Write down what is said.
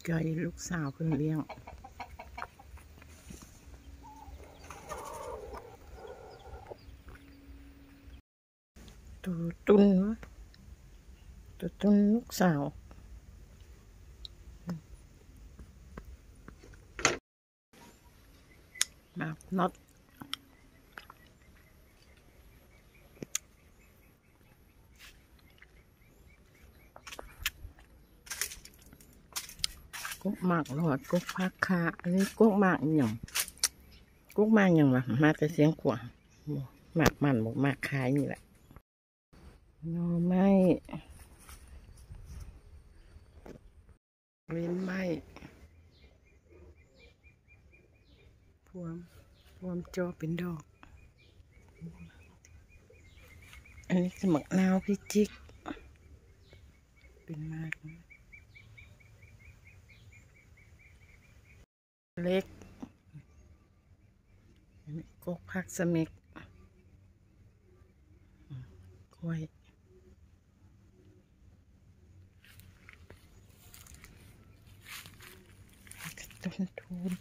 ຈ່ອຍລູກສາວເພິ່ນລ້ຽງ. ໂຕຕຸ່ນວະ ໂຕຕຸ່ນລູກສາວ. ໝາກນັອດ ກົກໝາກຫຼອດ ກົກຜັກຄາ. ອັນນີ້ກົກໝາກອີ່ຫຍັງ? ກົກໝາກຫຍັງວະ? ມາແຕ່ຊຽງຂວາງ. ໝາກມັນບໍ່ ໝາກຄານີ້ແຫຼະ. ໜໍ່ໄມ້ ເວັນໄມ້ ພວມ ພວມຈໍເປັນດອກ. ອັນນີ້ຄືໝາກນາວພິຈິກ ເປັນໝາກ ເລັກ ກົກຜັກສະເມັກ ກ້ວຍ ຕົ້ນທູນ.